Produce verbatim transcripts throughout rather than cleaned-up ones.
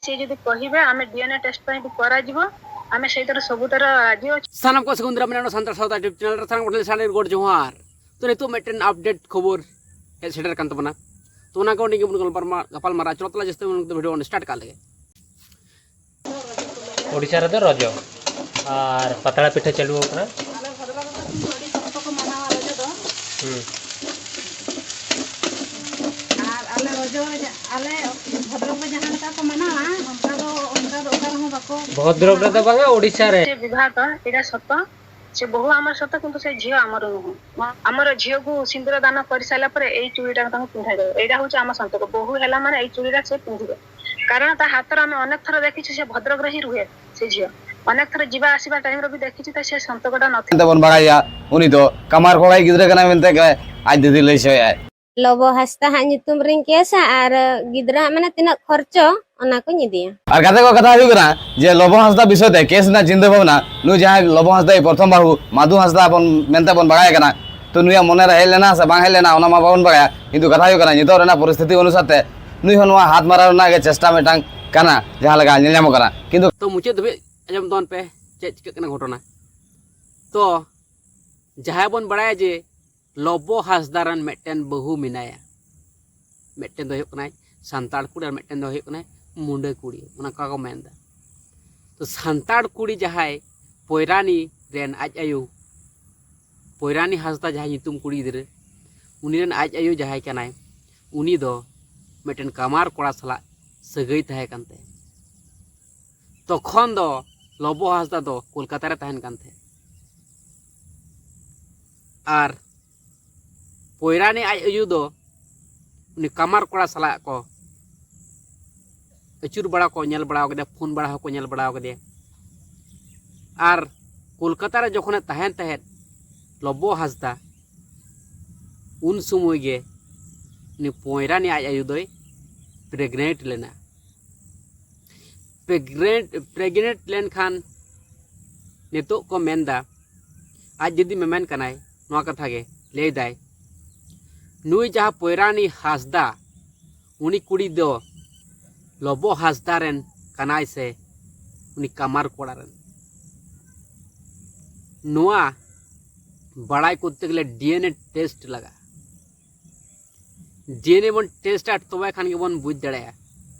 ସେ ଯଦି କହିବେ, ଆମେ ଡିଏନଏ ଟେଷ୍ଟ ପାଇଁ ବି କରାଯିବ। ଆମେ ସେଇଥିରେ ସବୁଥିରେ ରାଜି ଅଛୁ। ସାᱱᱟᱢ ᱠᱚ ᱥᱟᱹᱜᱩᱱ ᱫᱟᱨᱟᱢ ᱢᱮᱱᱟᱜᱼᱟ ᱥᱟᱱᱛᱟᱲ ᱥᱟᱶᱛᱟ YouTube ᱪᱮᱱᱮᱞ ᱨᱮ᱾ ᱥᱟᱱᱟᱢ ᱠᱚᱴᱷᱮᱱ ᱥᱟᱱᱟᱢ ᱜᱚᱰ ᱡᱚᱦᱟᱨ᱾ ᱛᱚ, ᱱᱤᱛᱚᱜ ᱢᱤᱫᱴᱮᱱ ᱟᱯᱰᱮᱴ ᱠᱷᱚᱵᱚᱨ ᱦᱮᱡ ᱥᱮᱴᱮᱨ ᱠᱟᱱ ᱛᱟᱵᱚᱱᱟ᱾ ᱛᱚ, ᱚᱱᱟ ᱠᱚ ᱱᱤᱭᱮ ᱜᱮᱵᱚᱱ ᱜᱟᱯᱟᱞᱢᱟᱨᱟᱣ, ᱜᱟᱯᱟᱞᱢᱟᱨᱟᱣ᱾ ᱪᱚᱞᱚ ᱛᱟᱦᱚᱞᱮ, ᱡᱟᱹᱥᱛᱤ ᱵᱟᱵᱚᱱ ᱵᱷᱤᱰᱤᱭᱳ ᱵᱚᱱ ᱥᱴᱟᱨᱴ ᱠᱟᱜ ᱞᱮᱜᱮ᱾ ᱳᱰᱤᱥᱟ ᱨᱮᱫᱚ ᱨᱚᱡᱚ ᱟᱨ ᱯᱟᱛᱲᱟ ᱯᱤᱴᱷᱟᱹ ᱪᱟᱹᱞᱩ ᱟᱠᱟᱱᱟ᱾ ᱟᱞᱮ ᱵᱷᱚᱫᱨᱚᱠ ᱨᱮᱫᱚ ᱠᱤᱱᱛᱩ ᱟᱹᱰᱤ ᱥᱚᱠᱛᱚ ᱠᱚ ᱢᱟᱱᱟᱣᱟ ᱨᱚᱡᱚ ᱫᱚ᱾ ᱦᱩᱸ᱾ ᱟᱨ ᱟᱞᱮ ᱨᱚᱡᱚ ᱨᱮ ᱡᱟ-, ᱟᱞᱮ ᱵᱷᱚᱫᱨᱚᱠ ᱨᱮ ᱡᱟᱦᱟᱸ ᱞᱮᱠᱟ ᱠᱚ ᱢᱟᱱᱟᱣᱟ, ᱚᱱᱠᱟ ᱫᱚ, ᱚᱱᱠᱟ ᱫᱚ ᱚᱠᱟ ᱨᱮᱦᱚᱸ ᱵᱟᱠᱚ ᱵᱷᱚᱫᱨᱚᱠ ᱨᱮᱫᱚ ᱵᱟᱝᱟ, ᱳᱰᱤᱥᱟ ᱨᱮ᱾ ସେ ବିବାହ ତ, ଏଇଟା ସତ। ସେ ବୋହୂ ଆମର ସତ, କିନ୍ତୁ ସେ ଝିଅ ଆମର ନୁହଁ। ଆମର ଝିଅକୁ ସିନ୍ଦୁର ଦାନ କରିସାରିଲା ପରେ ଏଇ ଚୁଡ଼ିଟା ତାଙ୍କୁ ପିନ୍ଧାଇଦେବ। ଏଇଟା ହଉଛି ଆମ ସନ୍ତକ। ବୋହୂ ହେଲା ମାନେ ଏଇ ଚୁଡ଼ିଟା ସେ ପିନ୍ଧିବ। କାରଣ ତା ହାତରେ ଆମେ ଅନେକ ଥର ଦେଖିଛୁ, ସେ ଭଦ୍ରକରେ ହିଁ ରୁହେ ସେ ଝିଅ। ଅନେକ ଥର ଯିବା ଆସିବା ଟାଇମରେ ବି ଦେଖିଛୁ, ତ ସେ ସନ୍ତକଟା ନଥିଲା। ᱢᱮᱱᱛᱮ ᱵᱚᱱ ᱵᱟᱲᱟᱭᱟ, ᱩᱱᱤ ᱫᱚ ᱠᱟᱢᱟᱨ ᱠᱚᱲᱟᱭ ᱜᱤᱫᱽᱨᱟᱹ ᱠᱟᱱᱟᱭ ᱢᱮᱱᱛᱮ ᱜᱮ ᱟᱡ ᱫᱤᱫᱤ ᱞᱟᱹᱭ ᱦᱚᱪᱚᱭᱟᱭ᱾ ᱞᱚᱵᱚ ᱦᱟᱸᱥᱫᱟ ᱦᱟᱸᱜ ᱧᱩᱛᱩᱢ ᱨᱤᱧ ᱠᱮᱥᱟ ᱟᱨ ᱜᱤᱫᱽᱨᱟᱹ ᱢᱟᱱᱮ ᱛᱤᱱᱟᱹᱜ ᱠᱷᱚᱨᱪᱚ ᱚᱱᱟ ᱠᱚᱧ ᱤᱫᱤᱭᱟ᱾ ᱟᱨ ᱜᱟᱛᱮ ᱠᱚ, ᱠᱟᱛᱷᱟ ᱦᱩᱭᱩᱜ ᱠᱟᱱᱟ ᱡᱮ ᱞᱚᱵᱚ ᱦᱟᱸᱥᱫᱟ ᱵᱤᱥᱚᱭ ᱛᱮ ᱠᱮᱥ ᱨᱮᱱᱟᱜ ᱪᱤᱱᱛᱟᱹ ᱵᱷᱟᱵᱽᱱᱟ, ᱱᱩᱭ ᱡᱟᱦᱟᱸᱭ ᱞᱚᱵᱚ ᱦᱟᱸᱥᱫᱟ ᱯᱨᱚᱛᱷᱚᱢ ᱵᱟᱹᱦᱩ ᱢᱟᱫᱷᱩ ᱦᱟᱸᱥᱫᱟ ᱵᱚᱱ ᱢᱮᱱᱛᱮ ᱵᱚᱱ ᱵᱟᱲᱟᱭ ᱠᱟᱱᱟ, ᱛᱚ ᱱᱩᱭᱟᱜ ᱢᱚᱱᱮ ᱨᱮ ᱦᱮᱡ ᱞᱮᱱᱟ ᱥᱮ ᱵᱟᱝ ᱦᱮᱡ ᱞᱮᱱᱟ ᱚᱱᱟ ᱢᱟ ᱵᱟᱵᱚᱱ ᱵᱟᱲᱟᱭᱟ, ᱠᱤᱱᱛᱩ ᱠᱟᱛᱷᱟ ᱦᱩᱭᱩᱜ ᱠᱟᱱᱟ ᱱᱤᱛᱚᱜ ᱨᱮᱱᱟᱜ ᱯᱚᱨᱤᱥᱛᱷᱤᱛᱤ ᱚᱱᱩᱥᱟᱨ ᱛᱮ ᱱᱩᱭ ᱦᱚᱸ ᱱᱚᱣᱟ ᱦᱟᱛ ᱢᱟᱨᱟᱣ ᱨᱮᱱᱟᱜ ᱜᱮ ᱪᱮᱥᱴᱟ ᱢᱤᱫᱴᱟᱝ ᱠᱟᱱᱟ, ᱡᱟᱦᱟᱸ ᱞᱮᱠᱟ ᱧᱮᱞ ᱧᱟᱢᱚᱜ ᱠᱟᱱᱟ᱾ ᱠᱤᱱᱛᱩ ᱛᱚ ᱢᱩᱪᱟᱹᱫ ᱫᱷᱟᱹᱵᱤᱡ ᱟᱸᱡᱚᱢ ᱛᱟᱵᱚᱱ ᱯᱮ, ᱪᱮᱫ ᱪᱤᱠᱟᱹᱜ ᱠᱟᱱᱟ ᱜᱷᱚᱴᱚᱱᱟ᱾ ᱛᱚ ᱡᱟᱦᱟᱸᱭ ᱵᱚᱱ ᱵᱟᱲᱟᱭᱟ ᱡᱮ ᱞᱚᱵᱚ ᱦᱟᱸᱥᱫᱟ ᱨᱮᱱ ᱢᱤᱫᱴᱮᱱ ᱵᱟᱹᱦᱩ ᱢᱮᱱᱟᱭᱟ, ᱢᱤᱫᱴᱮᱱ ᱫᱚ ᱦᱩᱭᱩᱜ ᱠᱟᱱᱟᱭ ᱥᱟᱱᱛᱟᱲ ᱠᱩᱲᱤ ᱟᱨ ᱢᱤᱫᱴᱮᱱ ᱫᱚ ᱦᱩᱭᱩᱜ ᱠᱟᱱᱟᱭ ᱢᱩᱸᱰᱟᱹ ᱠᱩᱲᱤ, ᱚᱱᱟ ᱚᱱᱠᱟ ᱠᱚ ᱢᱮᱱᱫᱟ᱾ ᱛᱚ ᱥᱟᱱᱛᱟᱲ ᱠᱩᱲᱤ ᱡᱟᱦᱟᱸᱭ ᱯᱚᱭᱨᱟᱱᱤ ᱨᱮᱱ ᱟᱡ ᱟᱭᱳ, ᱯᱚᱭᱨᱟᱱᱤ ᱦᱟᱸᱥᱫᱟ ᱡᱟᱦᱟᱸᱭ ᱧᱩᱛᱩᱢ ᱠᱩᱲᱤ ᱜᱤᱫᱽᱨᱟᱹ, ᱩᱱᱤ ᱨᱮᱱ ᱟᱡ ᱟᱭᱳ ᱡᱟᱦᱟᱸᱭ ᱠᱟᱱᱟᱭ, ᱩᱱᱤ ᱫᱚ ᱢᱤᱫᱴᱮᱱ ᱠᱟᱢᱟᱨ ᱠᱚᱲᱟ ᱥᱟᱞᱟᱜ ᱥᱟᱹᱜᱟᱹᱭ ᱛᱟᱦᱮᱸ ᱠᱟᱱ ᱛᱟᱭᱟ᱾ ᱛᱚᱠᱷᱚᱱ ᱫᱚ ᱞᱚᱵᱚ ᱦᱟᱸᱥᱫᱟ ᱫᱚ ᱠᱳᱞᱠᱟᱛᱟ ᱨᱮ ᱛᱟᱦᱮᱱ ᱠᱟᱱ ᱛᱟᱦᱮᱸᱫ᱾ ᱟᱨ ᱯᱚᱭᱨᱟᱱᱤ ᱟᱡ ᱟᱭᱳ ᱫᱚ ᱩᱱᱤ ᱠᱟᱢᱟᱨ ᱠᱚᱲᱟ ᱥᱟᱞᱟᱜ ᱠᱚ ᱟᱹᱪᱩᱨ ᱵᱟᱲᱟ ᱠᱚ ᱧᱮᱞ ᱵᱟᱲᱟ ᱠᱟᱫᱮᱭᱟ, ᱯᱷᱳᱱ ᱵᱟᱲᱟ ᱦᱚᱸᱠᱚ ᱧᱮᱞ ᱵᱟᱲᱟ ᱠᱟᱫᱮᱭᱟ᱾ ᱟᱨ ᱠᱳᱞᱠᱟᱛᱟ ᱨᱮ ᱡᱚᱠᱷᱚᱱᱮ ᱛᱟᱦᱮᱱ ᱛᱟᱦᱮᱸᱫ ᱞᱚᱵᱚ ᱦᱟᱸᱥᱫᱟ, ᱩᱱ ᱥᱚᱢᱚᱭ ᱜᱮ ᱩᱱᱤ ᱯᱚᱭᱨᱟᱱᱤ ᱟᱡ ᱟᱭᱳ ᱫᱚᱭ ᱯᱨᱮᱜᱽᱱᱮᱱᱴ ᱞᱮᱱᱟ᱾ ᱯᱨᱮᱜᱽᱱᱮᱱᱴ, ᱯᱨᱮᱜᱽᱱᱮᱱᱴ ᱞᱮᱱᱠᱷᱟᱱ ᱱᱤᱛᱚᱜ ᱠᱚ ᱢᱮᱱᱫᱟ, ᱟᱡ ᱡᱩᱫᱤ ᱢᱮᱢᱮᱱ ᱠᱟᱱᱟᱭ ᱱᱚᱣᱟ ᱠᱟᱛᱷᱟ ᱜᱮ ᱞᱟᱹᱭᱫᱟᱭ, ᱱᱩᱭ ᱡᱟᱦᱟᱸ ᱯᱚᱭᱨᱟᱱᱤ ᱦᱟᱸᱥᱫᱟ, ᱩᱱᱤ ᱠᱩᱲᱤ ᱫᱚ ᱞᱚᱵᱚ ᱦᱟᱸᱥᱫᱟ ᱨᱮᱱ ᱠᱟᱱᱟᱭ ᱥᱮ ᱩᱱᱤ ᱠᱟᱢᱟᱨ ᱠᱚᱲᱟ ᱨᱮᱱ, ᱱᱚᱣᱟ ᱵᱟᱲᱟᱭ ᱠᱚᱨᱛᱮ ᱜᱮᱞᱮ ᱰᱤ ᱮᱱ ᱮ ᱴᱮᱥᱴ ᱞᱟᱜᱟᱜᱼᱟ᱾ ᱰᱤ ᱮᱱ ᱮ ᱵᱚᱱ ᱴᱮᱥᱴᱟ, ᱛᱚᱵᱮ ᱠᱷᱟᱱ ᱜᱮᱵᱚᱱ ᱵᱩᱡᱽ ᱫᱟᱲᱮᱭᱟᱜᱼᱟ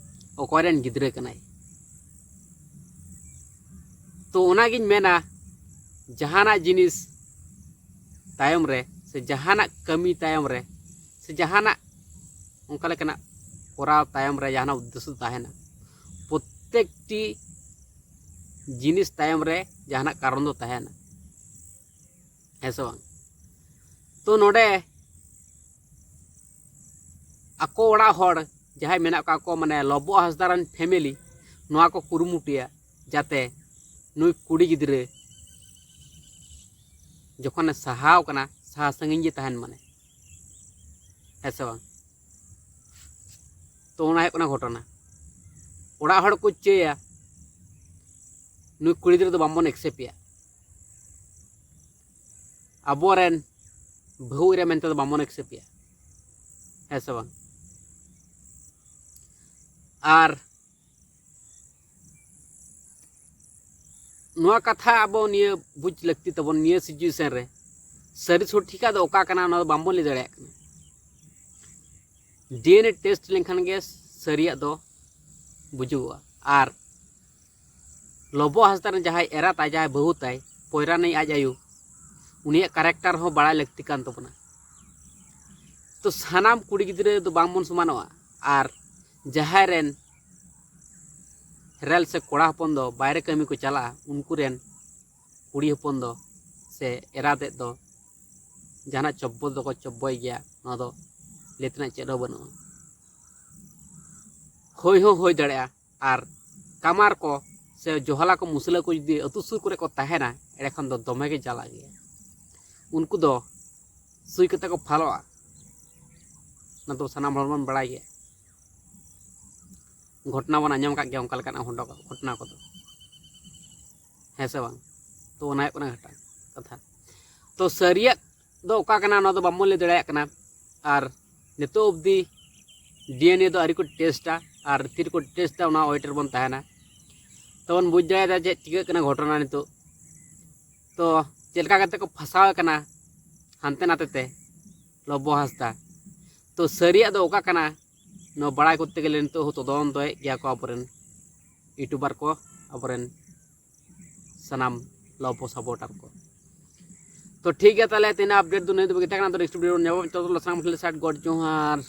ᱚᱠᱚᱭ ᱨᱮᱱ ᱜᱤᱫᱽᱨᱟᱹ ᱠᱟᱱᱟᱭ᱾ ᱛᱚ ᱚᱱᱟᱜᱤᱧ ᱢᱮᱱᱟ, ᱡᱟᱦᱟᱱᱟᱜ ᱡᱤᱱᱤᱥ ᱛᱟᱭᱚᱢ ᱨᱮ ᱥᱮ ᱡᱟᱦᱟᱱᱟᱜ ᱠᱟᱹᱢᱤ ᱛᱟᱭᱚᱢ ᱨᱮ ᱥᱮ ᱡᱟᱦᱟᱱᱟᱜ ᱚᱱᱠᱟ ᱞᱮᱠᱟᱱᱟᱜ ᱠᱚᱨᱟᱣ ᱛᱟᱭᱚᱢ ᱨᱮ ᱡᱟᱦᱟᱱᱟᱜ ᱩᱫᱽᱫᱮᱥᱥᱚ ᱛᱟᱦᱮᱱᱟ, ᱯᱨᱚᱛᱮᱠᱴᱤ ᱡᱤᱱᱤᱥ ᱛᱟᱭᱚᱢ ᱨᱮ ᱡᱟᱦᱟᱱᱟᱜ ᱠᱟᱨᱚᱱ ᱫᱚ ᱛᱟᱦᱮᱱᱟ, ᱦᱮᱸ ᱥᱮ ᱵᱟᱝ? ᱛᱚ ᱱᱚᱰᱮ ᱟᱠᱚ ᱚᱲᱟᱜ ᱦᱚᱲ ᱡᱟᱦᱟᱸᱭ ᱢᱮᱱᱟᱜ ᱠᱚᱣᱟ ᱠᱚ, ᱢᱟᱱᱮ ᱞᱚᱵᱚ ᱦᱟᱸᱥᱫᱟ ᱨᱮᱱ ᱯᱷᱮᱢᱮᱞᱤ, ᱱᱚᱣᱟ ᱠᱚ ᱠᱩᱨᱩᱢᱩᱴᱩᱭᱟ ᱡᱟᱛᱮ ᱱᱩᱭ ᱠᱩᱲᱤ ᱜᱤᱫᱽᱨᱟᱹ ᱡᱚᱠᱷᱚᱱᱮ ᱥᱟᱦᱟᱣ ᱠᱟᱱᱟ, ᱥᱟᱦᱟ ᱥᱟᱺᱜᱤᱧ ᱜᱮ ᱛᱟᱦᱮᱱ, ᱢᱟᱱᱮ, ᱦᱮᱸ ᱥᱮ ᱵᱟᱝ? ᱛᱚ ᱚᱱᱟ ᱦᱩᱭᱩᱜ ᱠᱟᱱᱟ ᱜᱷᱚᱴᱚᱱᱟ᱾ ᱚᱲᱟᱜ ᱦᱚᱲ ᱠᱚ ᱪᱟᱹᱭᱟ ᱱᱩᱭ ᱠᱩᱲᱤ ᱜᱤᱫᱽᱨᱟᱹ ᱫᱚ ᱵᱟᱝᱵᱚᱱ ᱮᱠᱥᱮᱯᱴ ᱮᱭᱟ, ᱟᱵᱚᱨᱮᱱ ᱵᱟᱹᱦᱩ ᱮᱨᱟ ᱢᱮᱱᱛᱮ ᱫᱚ ᱵᱟᱝᱵᱚᱱ ᱮᱠᱥᱮᱯᱴ ᱮᱭᱟ, ᱦᱮᱸ ᱥᱮ ᱵᱟᱝ? ᱟᱨ ᱱᱚᱣᱟ ᱠᱟᱛᱷᱟ ᱟᱵᱚ ᱱᱤᱭᱟᱹ ᱵᱩᱡᱽ ᱞᱟᱹᱠᱛᱤ ᱛᱟᱵᱚᱱ, ᱱᱤᱭᱟᱹ ᱥᱤᱪᱩᱭᱮᱥᱚᱱ ᱨᱮ ᱥᱟᱹᱨᱤ ᱥᱚᱴᱷᱤᱠᱟᱜ ᱫᱚ ᱚᱠᱟ ᱠᱟᱱᱟ, ᱚᱱᱟ ᱫᱚ ᱵᱟᱝᱵᱚᱱ ᱞᱟᱹᱭ ᱫᱟᱲᱮᱭᱟᱜ ᱠᱟᱱᱟ᱾ ᱰᱤ ᱮᱱ ᱮ ᱴᱮᱥᱴ ᱞᱮᱱᱠᱷᱟᱱ ᱜᱮ ᱥᱟᱹᱨᱤᱭᱟᱜ ᱫᱚ ᱵᱩᱡᱩᱜᱚᱜᱼᱟ᱾ ᱟᱨ ᱞᱚᱵᱚ ᱦᱟᱸᱥᱫᱟ ᱨᱮᱱ ᱡᱟᱦᱟᱸᱭ ᱮᱨᱟ ᱛᱟᱭ, ᱡᱟᱦᱟᱸᱭ ᱵᱟᱹᱦᱩ ᱛᱟᱭ, ᱯᱚᱭᱨᱟᱱᱤᱡ ᱟᱡ ᱟᱭᱳ, ᱩᱱᱤᱭᱟᱜ ᱠᱮᱨᱮᱠᱴᱟᱨ ᱦᱚᱸ ᱵᱟᱲᱟᱭ ᱞᱟᱹᱠᱛᱤ ᱠᱟᱱ ᱛᱟᱵᱚᱱᱟ᱾ ᱛᱚ ᱥᱟᱱᱟᱢ ᱠᱩᱲᱤ ᱜᱤᱫᱽᱨᱟᱹ ᱫᱚ ᱵᱟᱝᱵᱚᱱ ᱥᱚᱢᱟᱱᱚᱜᱼᱟ᱾ ᱟᱨ ᱡᱟᱦᱟᱸᱭ ᱨᱮᱱ ᱨᱮᱞ ᱥᱮ ᱠᱚᱲᱟ ᱦᱚᱯᱚᱱ ᱫᱚ ᱵᱟᱭᱨᱮ ᱠᱟᱹᱢᱤ ᱠᱚ ᱪᱟᱞᱟᱜᱼᱟ, ᱩᱱᱠᱩ ᱨᱮᱱ ᱠᱩᱲᱤ ᱦᱚᱯᱚᱱ ᱫᱚ ᱥᱮ ᱮᱨᱟ ᱛᱮᱫ ᱫᱚ ᱡᱟᱦᱟᱱᱟᱜ ᱪᱚᱵᱵᱚ ᱫᱚᱠᱚ ᱪᱚᱵᱵᱚᱭ ᱜᱮᱭᱟ, ᱱᱚᱣᱟ ᱫᱚ ᱞᱟᱹᱭ ᱛᱮᱱᱟᱜ ᱪᱮᱫ ᱦᱚᱸ ᱵᱟᱹᱱᱩᱜᱼᱟ᱾ ᱦᱩᱭ ᱦᱚᱸ ᱦᱩᱭ ᱫᱟᱲᱮᱭᱟᱜᱼᱟ᱾ ᱟᱨ ᱠᱟᱢᱟᱨ ᱠᱚ ᱥᱮ ᱡᱚᱦᱞᱟ ᱠᱚ, ᱢᱩᱥᱞᱟᱹ ᱠᱚ ᱡᱩᱫᱤ ᱟᱹᱛᱩ ᱥᱩᱨ ᱠᱚᱨᱮ ᱠᱚ ᱛᱟᱦᱮᱱᱟ, ᱮᱸᱰᱮᱠᱷᱟᱱ ᱫᱚ ᱫᱚᱢᱮ ᱜᱮ ᱡᱟᱞᱟ ᱜᱮᱭᱟ᱾ ᱩᱱᱠᱩ ᱫᱚ ᱥᱩᱭ ᱠᱟᱛᱮ ᱠᱚ ᱯᱷᱟᱞᱚᱜᱼᱟ, ᱚᱱᱟ ᱫᱚ ᱥᱟᱱᱟᱢ ᱦᱚᱲ ᱵᱚᱱ ᱵᱟᱲᱟᱭ ᱜᱮᱭᱟ᱾ ᱜᱷᱚᱴᱚᱱᱟ ᱵᱚᱱ ᱟᱸᱡᱚᱢ ᱟᱠᱟᱫ ᱜᱮᱭᱟ ᱚᱱᱠᱟ ᱞᱮᱠᱟᱱᱟᱜ ᱜᱷᱚᱴᱚ-, ᱜᱷᱚᱴᱚᱱᱟ ᱠᱚᱫᱚ, ᱦᱮᱸ ᱥᱮ ᱵᱟᱝ? ᱛᱚ ᱚᱱᱟ ᱦᱩᱭᱩᱜ ᱠᱟᱱᱟ ᱜᱷᱟᱴᱟ ᱠᱟᱛᱷᱟ᱾ ᱛᱚ ᱥᱟᱹᱨᱤᱭᱟᱜ ᱫᱚ ᱚᱠᱟ ᱠᱟᱱᱟ, ᱚᱱᱟ ᱫᱚ ᱵᱟᱵᱚᱱ ᱞᱟᱹᱭ ᱫᱟᱲᱮᱭᱟᱜ ᱠᱟᱱᱟ᱾ ᱟᱨ ᱱᱤᱛᱚᱜ ᱚᱵᱫᱤ ᱰᱤ ᱮᱱ ᱮ ᱫᱚ ᱟᱹᱣᱨᱤ ᱠᱚ ᱴᱮᱥᱴᱟ, ᱟᱨ ᱛᱤ ᱨᱮᱠᱚ ᱴᱮᱥᱴ ᱮᱫᱟ, ᱚᱱᱟ ᱳᱭᱮᱴ ᱨᱮᱵᱚᱱ ᱛᱟᱦᱮᱱᱟ᱾ ᱛᱚᱵᱚᱱ ᱵᱩᱡᱽ ᱫᱟᱲᱮᱭᱟᱫᱟ ᱪᱮᱫ ᱪᱤᱠᱟᱹᱜ ᱠᱟᱱᱟ ᱜᱷᱚᱴᱚᱱᱟ ᱱᱤᱛᱚᱜ᱾ ᱛᱚ ᱪᱮᱫ ᱞᱮᱠᱟ ᱠᱟᱛᱮ ᱠᱚ ᱯᱷᱟᱸᱥᱟᱣ ᱮ ᱠᱟᱱᱟ ᱦᱟᱱᱛᱮ ᱱᱟᱛᱮ ᱛᱮ ᱞᱚᱵᱚ ᱦᱟᱸᱥᱫᱟ᱾ ᱛᱚ ᱥᱟᱹᱨᱤᱭᱟᱜ ᱫᱚ ᱚᱠᱟ ᱠᱟᱱᱟ, ᱱᱚᱣᱟ ᱵᱟᱲᱟᱭ ᱠᱚᱨᱛᱮ ᱜᱮᱞᱮ ᱱᱤᱛᱚᱜ ᱦᱚᱸ ᱛᱚᱫᱚᱱᱛᱚᱭᱮᱫ ᱜᱮᱭᱟ ᱠᱚ ᱟᱵᱚᱨᱮᱱ ᱤᱭᱩᱴᱩᱵᱟᱨ ᱠᱚ, ᱟᱵᱚᱨᱮᱱ ᱥᱟᱱᱟᱢ ᱞᱚᱵᱚ ᱥᱟᱯᱳᱨᱴᱟᱨ ᱠᱚ᱾ ᱛᱚ ᱴᱷᱤᱠ ᱜᱮᱭᱟ, ᱛᱟᱦᱚᱞᱮ ᱛᱮᱦᱮᱧᱟᱜ ᱟᱯᱰᱮᱴ ᱫᱚ ᱱᱤᱭᱟᱹ ᱫᱷᱟᱹᱵᱤᱡ ᱜᱮ ᱛᱟᱦᱮᱸ ᱠᱟᱱᱟ᱾ ᱛᱚ ᱱᱮᱠᱥᱴ ᱵᱷᱤᱰᱤᱭᱳ ᱨᱮ ᱧᱟᱯᱟᱢ, ᱛᱚᱛᱚ ᱞᱟᱥᱟᱝ ᱢᱩᱴᱷᱟᱹᱱ ᱥᱟᱭᱤᱰ ᱜᱚᱰ ᱡᱚᱦᱟᱨ᱾